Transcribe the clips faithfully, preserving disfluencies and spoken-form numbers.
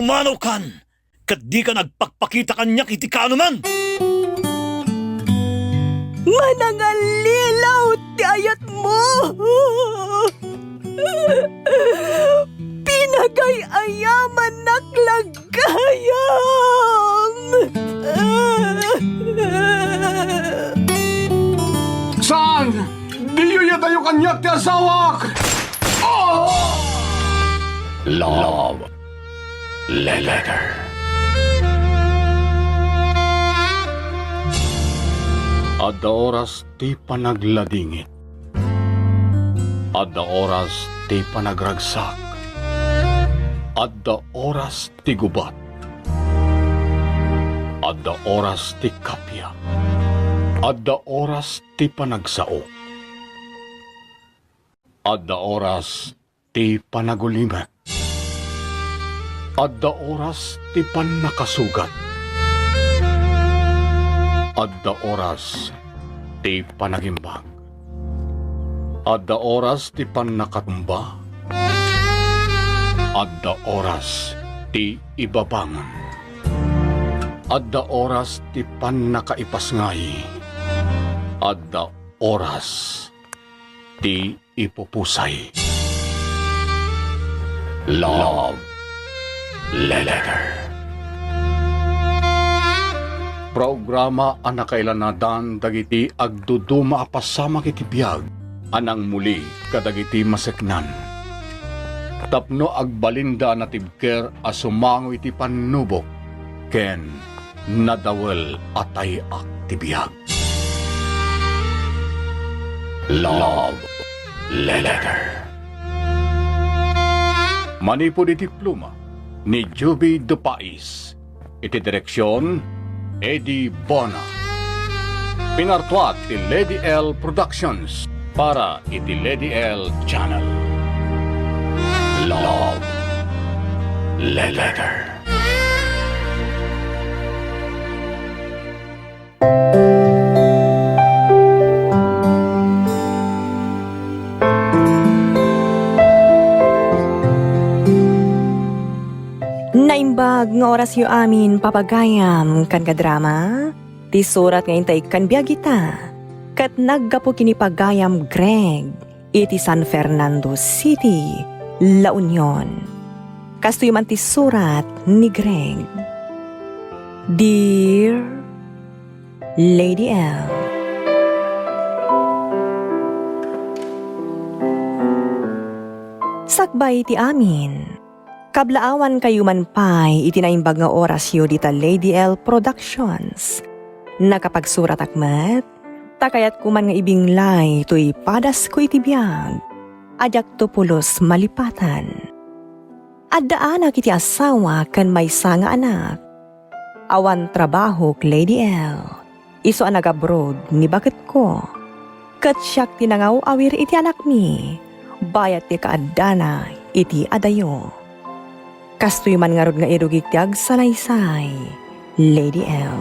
Mano kan, ket dika nagpakpakita kaniak iti kaanoman. Manangallilaw ti ayatmo. Pinagay-ayamannak la gayam. Saan? Diyo iyadayo kaniak ti asawak! Oh! Love Letter. Adda oras ti panagladingit. Adda oras ti panagragsak. Adda oras ti gubat. Adda oras ti kappia. Adda oras ti panagsao. Adda oras ti panagulimek. Adda oras ti pannakasugat. Adda oras ti panagimbag. Adda oras ti pannakatumba. Adda oras ti ibabangon. Adda oras ti pannakaipasngay. Adda oras ti ipupusay. Love Letter. Programa a nakailanadan dagiti agduduma a pasamak iti biag a nangmuli kadagiti maseknan. Tapno agbalinda a natibker a sumango iti pannubok ken nadawel a tay-ak ti biag. Love Letter. Manipud iti pluma ni Juby Dupais, iti direksion, Eddie Bona. Pinartuat ti Lady L Productions para iti Lady L Channel. Love Letter. Naimbag nga orasyo amin, papagayam, ken kadrama, ti surat nga intay ken biag ita, ket naggapu ken ni pagayam Greg iti San Fernando City, La Union. Kastoy man ti surat ni Greg. Dear Lady L, sakbay ti amin, kablaawankayo man pay iti naimbag nga orasyo dita Lady L Productions. Nakapagsuratak met ta kayatko man nga ibinglay toy padasko iti biag a diakto pulos malipatan. Addaanak iti asawa ken maysa nga anak. Awan trabahok, Lady L. Isu a nag-abroad ni baketko. Ket siak ti nangaw-awir iti anakmi, bayat ti kaaddana iti adayo. Kastoy man ngarud nga irugik ti agsalaysay, Lady L.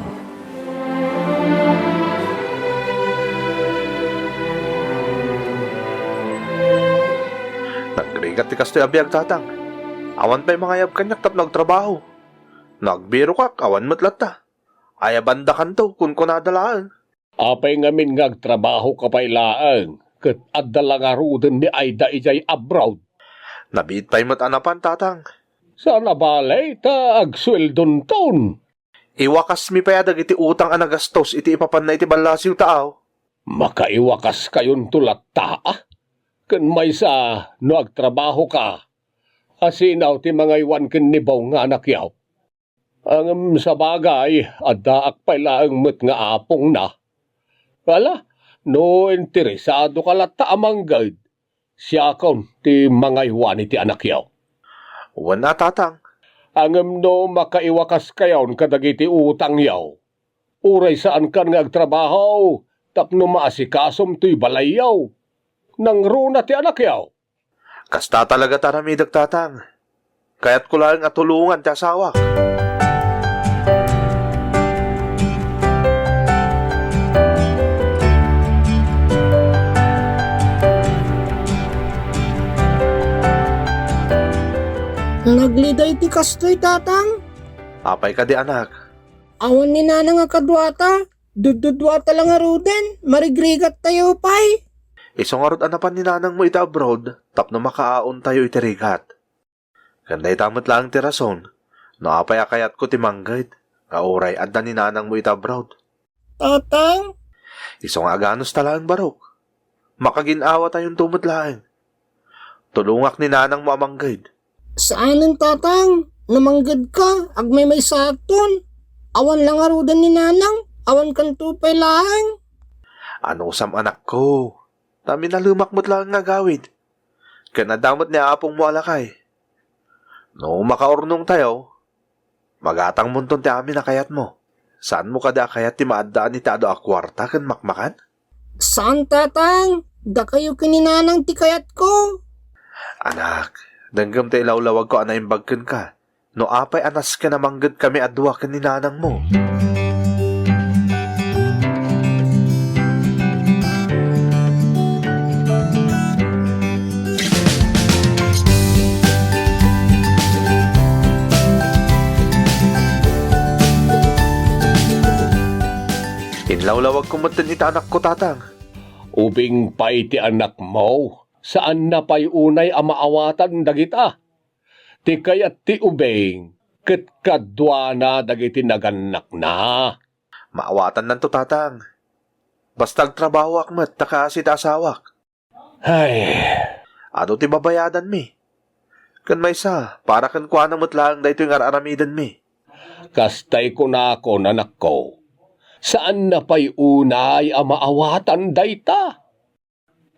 Nagrigat ti kastoy a biag, Tatang. Awan pay mangayab kaniak tapno agtrabaho. No agbirokak, awan met latta. Ayabandakanto, kunkunada laeng. Apay ngamin nga agtrabahoka pay laeng, ket adda la ngaruden ni Aida idiay abroad? Nabiit pay met a napan, Tatang. Saan a balay ta agsueldonton. Iwakasmi pay a dagiti utang a nagastos iti ipapanna iti ballasiw ta aw. Makaiwakaskayonto latta, a? Ken maysa, no agtrabahoka, asino ti mangaywan ken ni bawnganak, yaw? Ngem sabagay, addaak pay laeng met nga apongna. Ala, no interesadoka latta a mangged, siakon ti mangaywan iti anakyo. Wen a, Tatang. Ngem no makaiwakaskayon kadagiti utangyo, uray saankan nga agtrabaho tapno maasikasom toy balayyo, nangruna ti anakyo. Kasta talaga ti aramidek, Tatang. Kayatko laeng a tulongan ti asawak. Nagli Daydi kastoy, Tatang. Apay kadi, anak? Awan ni Nanang a kaduata. Dudduduata la ngaruden, marigrigattayo pay. Isu ngarud a napan ni Nanangmo iti abroad tapno makaaontayo iti rigat. Ken dayta met laeng ti rason no apay a kayatko ti mangged nga uray adda ni Nanangmo iti abroad. Tatang? Isu nga aganusta laeng, Barok. Makagin-awatayonto met laeng. Tulongak ni Nanangmo a mangged. Saanen, Tatang. No manggedka, agmaymaysaakton. Awan la ngaruden ni Nanang, awankanto pay laeng. Anusam, anakko? Ta minalemak met laeng nga agawid. Ken adda met ni apongmo a lakay. No makaurnongtayo, magatangmonton ti amin a kayatmo. Saanmo kadi a kayat ti maaddaan iti adu a kuarta ken makmakan? Saan, Tatang. Dakayo ken ni Nanang ti kayatko. Anak, denggem ta ilawlawagko a naimbag kenka no apay a nasken a manggedkami a dua ken ni Nanangmo. Inlawlawagko metten iti anakko, Tatang. Ubing pay ti anakmo, saanna pay unay a maawatan dagita. Ti kayat ti ubing, ket kaduana dagiti nagannakna. Maawatannanto, Tatang. Basta agtrabahoak met ta kaasi ti asawak. Ay. Adu ti babayadanmi. Ken maysa, para kenkuana met laeng daytoy nga ar-aramidenmi. Kastay kunakon, anakko, saanna pay unay a maawatan dayta.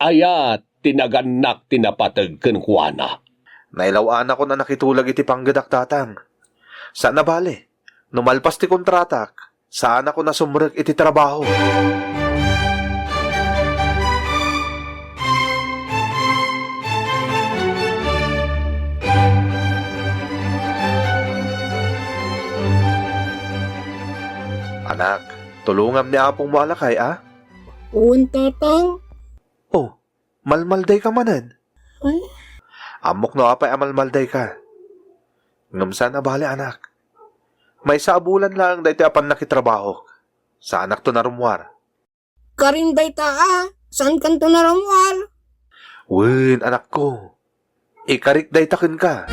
Ayat ti nagannak ti napateg kenkuana. Nailaw-anakon a nakitulag iti panggedak, Tatang. Saan a bale, no malpas ti kontratak, saanakon a sumrek iti trabaho. Anak, tulongam ni apongmo a lakay, a? Wen, Tatang. Oh, malmaldayka manen? Ay. Ammok no apay a malmaldayka. Ngem saan a bale, anak. Maysa a bulan laeng daytoy a pannakitrabahok. Saanakto a rummuar. Karin dayta a, saankanto a rummuar? Wen, anakko. Ikarik dayta kenka.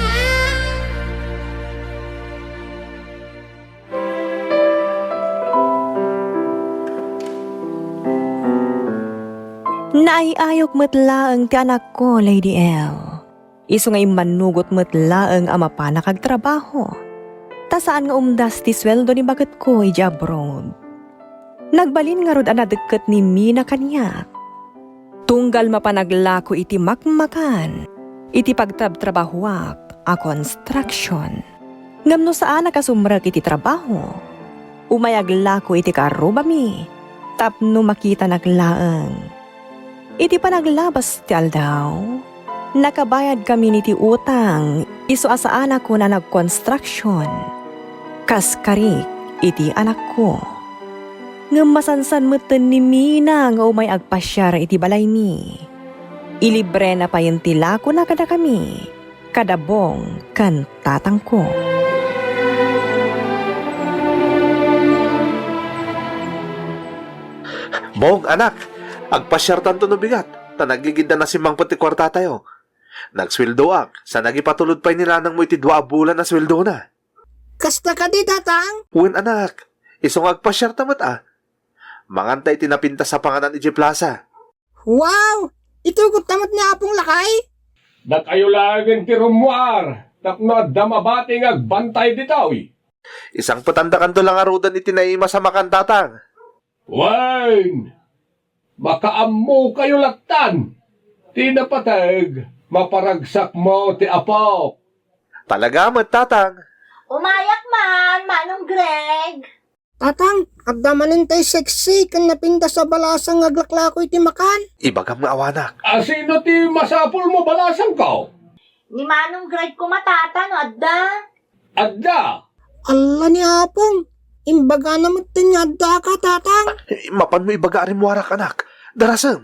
Naay-ayok met laeng ti anakko, Lady L. Isu nga immannugot met laeng a mapanak agtrabaho, ta saan nga umdas ti sueldo ni baketko idiay abroad. Nagbalin ngarud a nadekket ni Mina kaniak. Tunggal mapan aglako iti makmakan iti pagtrabtrabahoak a construction. Ngem no saanak a sumrek iti trabaho, umay aglako iti kaarrubami tapno makitanak laeng. Iti panaglabas ti aldaw, nakabayadkamin iti utang isu a saanakon a nagkonstruksion, kas karik iti anakko. Ngem masansan metten ni Mina nga umay agpasiar iti balaymi. Ilibrena payen ti lakona kadakami, kada Bong ken tatangko. Bong, anak, agpasiartanto no bigat, ta nagigidda a simmangpet ti kuartatayo. Nagsueldoak, sa nagipatulod pay ni nanangmo iti dua a bulan a sueldona. Kasta kadi, Tatang? Wen, anak, isu nga agpasiarta met a. Manganta iti napintas a panganan idiay plasa. Wow! Itugotta met ni Apong Lakay? Dakayo laengen ti rummuar tapno adda mabati nga agbantay ditoy. Isangpetandakanto la ngaruden iti naimas a makan, Tatang. Wen, makaammokayo lattan. Ti napateg, maparagsakmo ti apok. Talaga met, Tatang. Umayak man, Manong Greg. Tatang, adda manen tay sexy ken napintas a balasang nga aglaklako iti makan. Ibagam nga awanak. A, sino ti masapulmo balasangko? Ni Manong Greg koma, Tata, no adda. Adda. Alla ni Apong, imbagana metten nga addaka, Tatang. Eh, mapanmo ibaga a rimmuarak, anak. Darasem.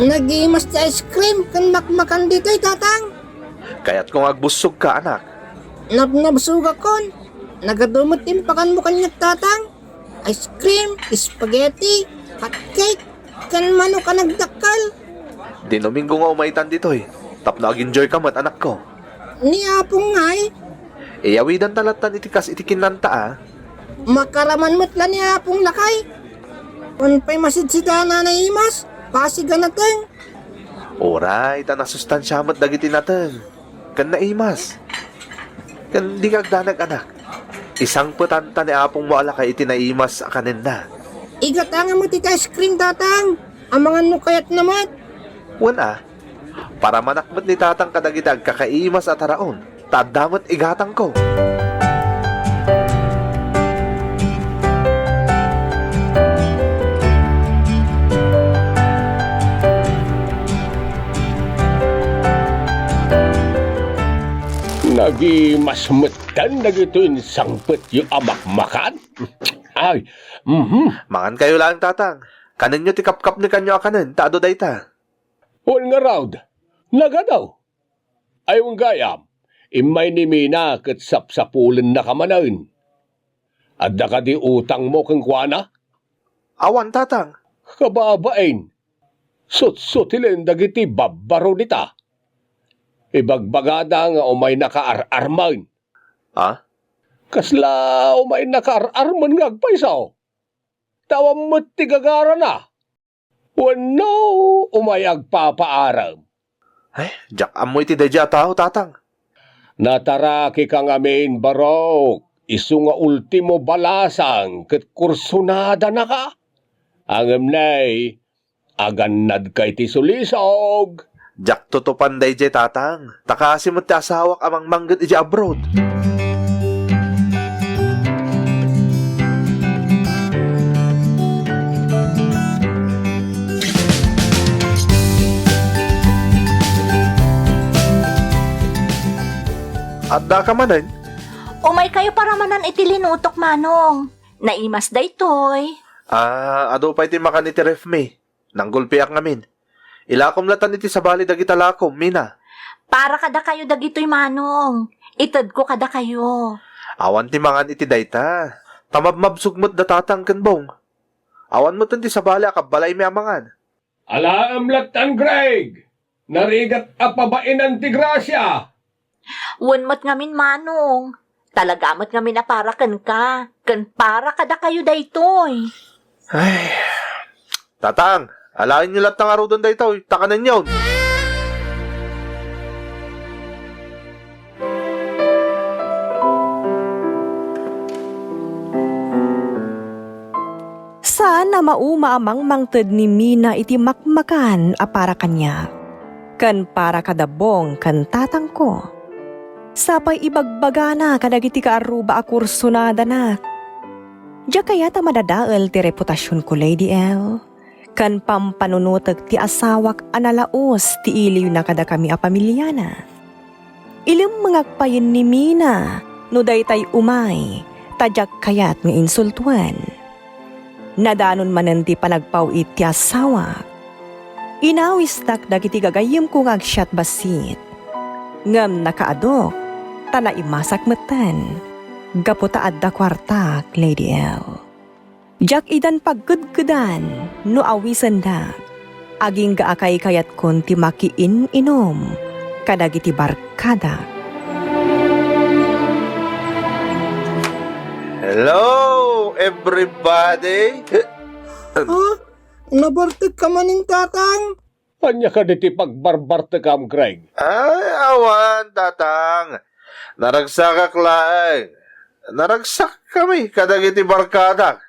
Nagimas ti ice cream ken makmakan ditoy, Tatang. Kayatko nga agbussogka, anak. Nabnabsogakon. Nagadu met ti impakanmo kaniak, Tatang. Ice cream, spaghetti, hot cake, ken manok a nagdakkel. Dinuminggo nga umaytan ditoy, tapno ag-enjoyka met, anakko. Ni Apong ngay? Iyawidanta lattan iti kas iti kinanta a. Makaraman met la ni Apong lakay. Wen pay masidsidaan a naimas, pasig a nateng. Uray, ta nasustansia met dagiti nateng ken naimas. Ken dika agdanag, anak. Isangpetanta ni Apongmo a lakay iti naimas a kanenna. Igatangam met iti ice cream, Tatang. Amangan no kayatna met. Wen a, paramanak met ni Tatang kadagiti agkakaimas a taraon, ta adda met igatangko. Nagimas metten dagitoy insangpetyo a makmakan? Ay, mhm. Mangankayo laeng, Tatang. Kanenyo ti kapkapnekanyo a kanen, ta adu dayta. Wen ngarud, nagadu. Ay, wen gayam, immay ni Mina ket sapsapulennaka manen. Adda kadi utangmo kenkuana? Awan, Tatang. Kababain, sutsutilen dagiti babbaro dita. Ibagbagada nga umaynaka ar-armen. Ah? Kasla umaynaka ar-armen nga agpayso? Ta awan met ti gagarana. Wenno, umay agpapaarem? Ay, diak ammo iti daydiay a tao, Tatang. Natarakika ngamin, barok, isu nga ultimo balasang ket kursonadanaka. Ngem nay, agannadka iti sulisog. Diak tutupan daydiay, Tatang. Ta kaasi met ti asawak a mangmangged idiay abroad. Addaka manen? Umaykayo paramanan iti linutok, Manong. Naimas daytoy. Ah, adu pay ti makan iti refmi. Nanggulpiak ngamin. Ilakom lattan iti sabali dagita lakom, Mina. Para kadakayo dagitoy, Manong. Itedko kadakayo. Awan ti mangan iti dayta. Ta mabmabsog met da Tatang ken Bong. Awan metten ti sabali a kabbalaymi a mangan. Alaem lattan, Greg! Narigat a pabainan ti grasia! Wen met ngamin, Manong. Talaga met ngamin a para kenka, ken para kadakayo daytoy. Ay, Tatang, alaenyo latta ngaruden daytoy, ta kanenyon. Saan a mauma a mangmangted ni Mina iti makmakan a para kaniak, ken para kada Bong ken tatangko. Sapay ibagbagana kadagiti kaarruba a kursunadanak. Diak kayat a madadael ti reputasionko, Lady L, ken pampanunotek ti asawak a nalaus ti iliwna kadakami a pamiliana. Ilemmengak payen ni Mina no daytay umay, ta diak kayat nga insultoen. Nadanon manen ti panagpaw-it ti asawak. Inawistak dagiti gagayyemko nga agsiat bassit. Ngem nakaadok, ta naimasak metten. Gapu ta adda kuartak, Lady L. Diak idan pagkedkedan no awisendak. Agingga a kaykayatkon ti makiin-inum kadagiti barkadak. Hello, everybody! Ha? Nabartekka manen, Tatang? Ania kadi ti pagbarbartekam, Greg? Ay, awan, Tatang. Naragsakak laeng. Naragsakkami kadagiti barkadak.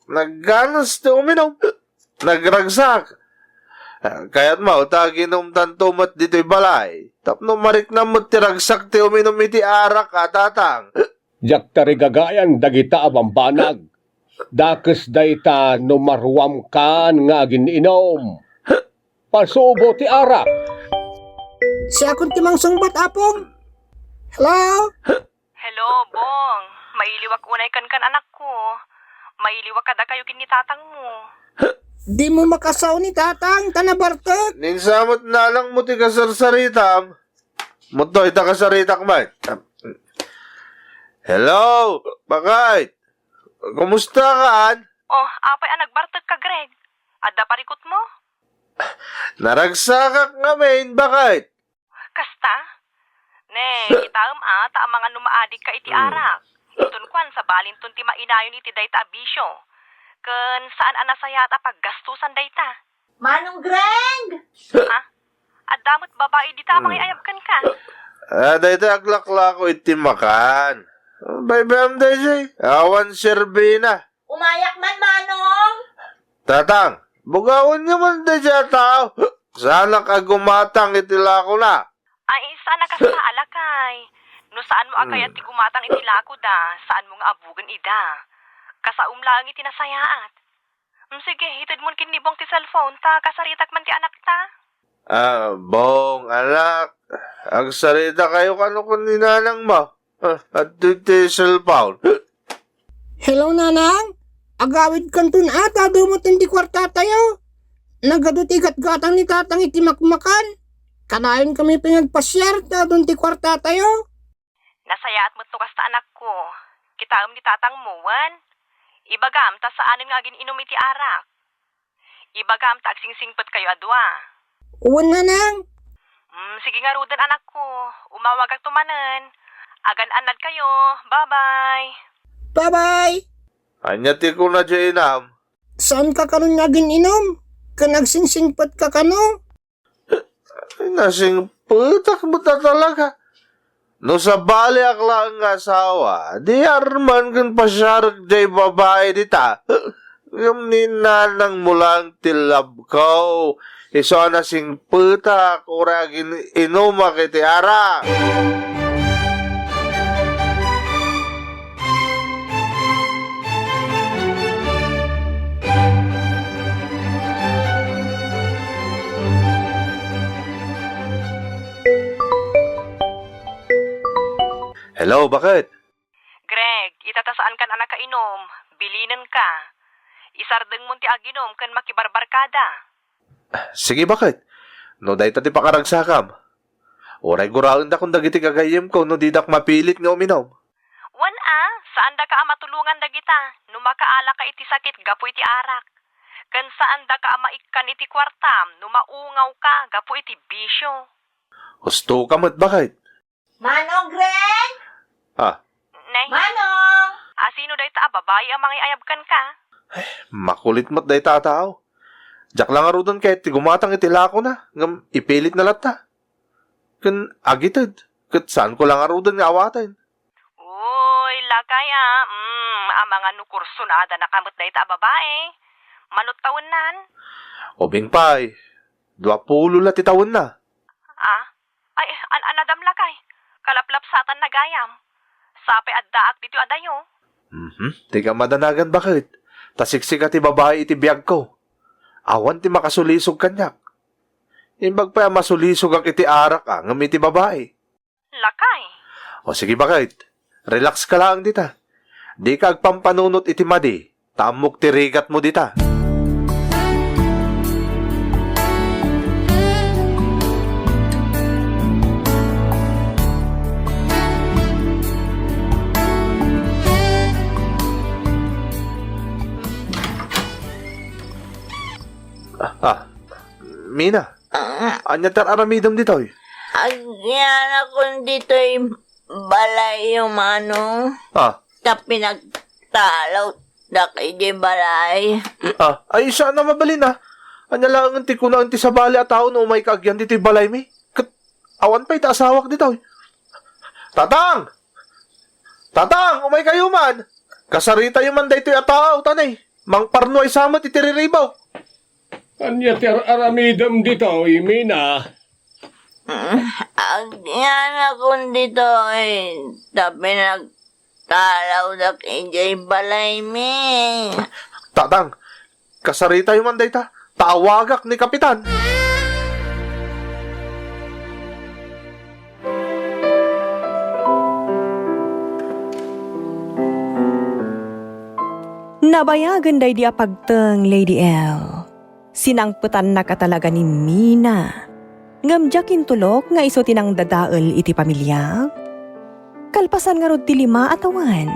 Nagganas ti uminum. Nagragsak. Kayatmo ta aginumtanto met ditoy balay. Tapno mariknam met ti ragsak ti uminum iti arak a, Tatang. Diak tarigagayan dagita a bambanag. Dakes dayta no maruamkan nga agin-inum. Pasubo ti arak. Siakon ti mangsungbat, Apong. Hello? Hello, Bong. Mailiwak unay kenkan, anakko. Mailiwak kadakayo ken ni tatangmo. Dimo makasao ni Tatang, ta nabartek. Ninsamet nanangmo ti kasarsaritam. Muttoy ta kasaritak met. Hello, bakit? Kumusta kan? Oh, apay a nagbartek ka, Greg? Adda parikutmo? Naragsakak ngamin, bakit? Kasta? Ne, kitaem a, ta amangan no maadik ka iti arak. Inton kuan, sabalinton ti mainayon iti dayta a bisio. Ken saan a nasayaat a paggastusan dayta. Manong Greng! Ha? Adda met babai dita a mangayayab kenka. Ah, dayta aglaklako iti makan. Baybay-am daydi, awan serbina. Umayak man, Manong! Tatang, bugawenyo man daydi a tao. Saanak a gumatang iti lakona. Ay, saan a kasta, lakay. No saan mo a kayat ti gumatang iti lakoda, saan mo nga abugen ida. Kasaom laeng iti nasayaat. Mm, sige, itedmon ken ni Bong ti cellphone, ta kasaritak man ti anakta. Ah, Bong, anak, agsarita kayo kano kun ni nanang mo. Ah, adda ti cellphone. Hello, Nanang. Agawidkanton a ta adu met ti kuartatayo. Nagadu ti gatgatang ni Tatang iti makmakan. Kanayon kami pay nga agpasiar ta adun ti kuartatayo. Nasayaat met no kasta, anakko. Kitaem ni Tatangmo, wen? Ibagam ta saanen nga agin-inum iti arak. Ibagam ta agsingsingpetkayo a dua. Wen, Nanang. Mm, sige ngaruden, anakko. Umawagakto manen. Agan-annadkayo. Bye-bye. Bye-bye. Ania ti kuna diay inam? Saanka kano nga agin-inum? Ken agsingsingpetka kano? Ay, nasingpetak met a talaga. No sabaliak laeng nga asawa, di arman ken pasiarek diay babai dita. Ngem ni nanangmo laeng ti labko. Isu a nasingpetak, uray agin-inumak iti arak. Hello, bakit? Greg, ita ta saankan a nakainum, bilinenka. Isardengmon ti aginum ken makibarbarkada. Sige, bakit? No dayta ti pakaragsakam, uray guraendakon dagiti gagayyemko no didak mapilit nga uminum. Wen a, saandaka a matulongan dagita no makaalaka iti sakit gapu iti arak. Ken saandaka a maikkan iti kuartam no maungawka gapu iti bisio. Husto ka met, bakit? Manong Greg! Ah. Nay. Manong! Asino dayta a babai a mangayayab kenka? Makulit met dayta a tao. Diak la ngaruden kayat ti gumatang iti lakona, ngem ipilitna latta. Ken agited, ket saanko la ngaruden nga awaten. Uy, lakay a, mm, amangan no kursonadanaka met dayta a babai. Mano ti tawennan? Ubing pay, duapulo la ti tawenna. Ah? Ay, an-anadam lakay. Kalaplapsatanna gayam. Sapay addaak ditoy adayo. Mhm. Dika madanagan, bakit? Ta siksika ti babai iti biagko. Awan ti makasulisog kaniak. Imbag pay a masulisogak iti arak a ngem iti babai. Lakay. O sige, bakit? Relax ka laeng dita. Dika agpampanunot iti madi. Ta ammok ti rigatmo dita. Ah, ah. Mina, ah, ania ti ar-aramidem ditoy? Agyanakon ditoy balayyo, Manong. Ah. Ta pinagtalawdak idiay balay. Ah, ay, saan a mabalin a. Ania laengen ti kunaen ti sabali a tao no umayka agyan ditoy balaymi? Ket awan pay ti asawak ditoy. Tatang! Tatang, umaykayo man! Kasaritayo man daytoy a tao, ta ne, mangparnuaysa met iti riribaw. Ania ti ar-aramidem ditoy, Mina? Mm, agyanakon ditoy, ta pinagtalawdak idiay balaymi. Tatang, kasaritayo man dayta, ta awagak ni Kapitan. Nabayagen daydi a pagteng, Lady L. Sinangpetannak a talaga ni Mina. Ngem diak intulok nga isu ti nangdadael iti pamiliak. Kalpasan ngarud ti lima a tawen,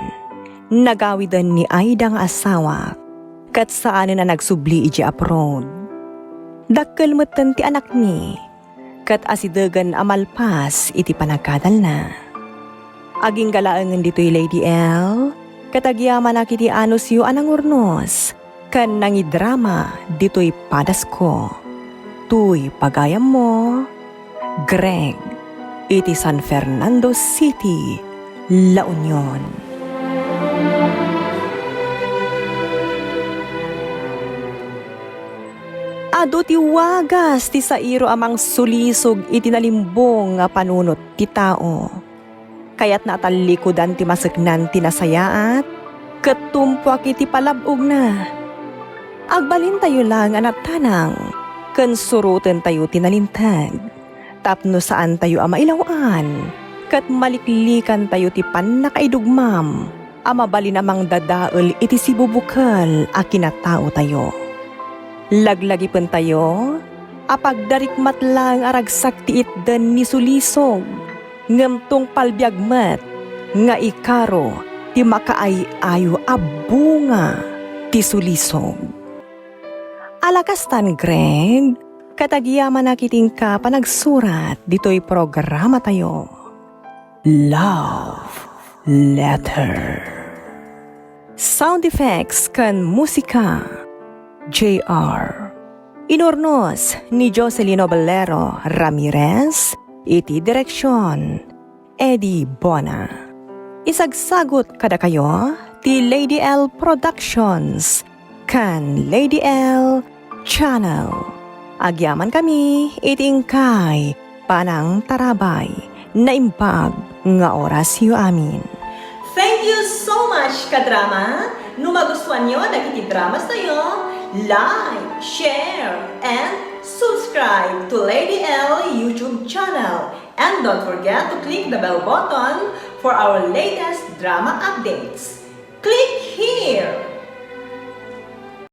nagawiden ni Aida nga asawak, ket saanen a nagsubli idiay abroad. Dakkel metten ti anakmi, ket asidegen a malpas iti panagadalna. Agingga laengen ditoy, Lady L, ket agyamanak iti anusyo a nangurnos ken nangidrama ditoy padasko. Toy pagayammo, Greg, iti San Fernando City, La Union. Adu ti wagas ti sairo a mangsulisog iti nalimbong a panunot ti tao. Kayatna a tallikudan ti maseknan ti nasayaat ket tumpuak iti palab-ogna. Agbalintayo laeng a natanang ken surotentayo ti nalinteg tapno saantayo a mailaw-an ket maliklikantayo ti pannakaidugmam a mabalin a mangdadael iti sibubukel a kinataotayo. Laglagipentayo a pagdarikmat laeng a ragsak ti itden ni sulisog, ngem tungpal biag met nga ikaro ti makaay-ayo a bunga ti sulisog. Ala kastan, Greg, ket agyamanak iti inka panagsurat ditoy programatayo. Love Letter. Sound effects ken musika, J R. Inurnos ni Jocelyn Obelero Ramirez, iti direksyon, Eddie Bona. Isagsagut kadakayo ti Lady L Productions ken Lady L Channel. Agyamankami iti inkay panangtarabay. Naimbag nga orasyo amin. Thank you so much, kadrama! No magustuanyo dagiti dramas tayo, like, share, and subscribe to Lady L YouTube channel. And don't forget to click the bell button for our latest drama updates. Click here!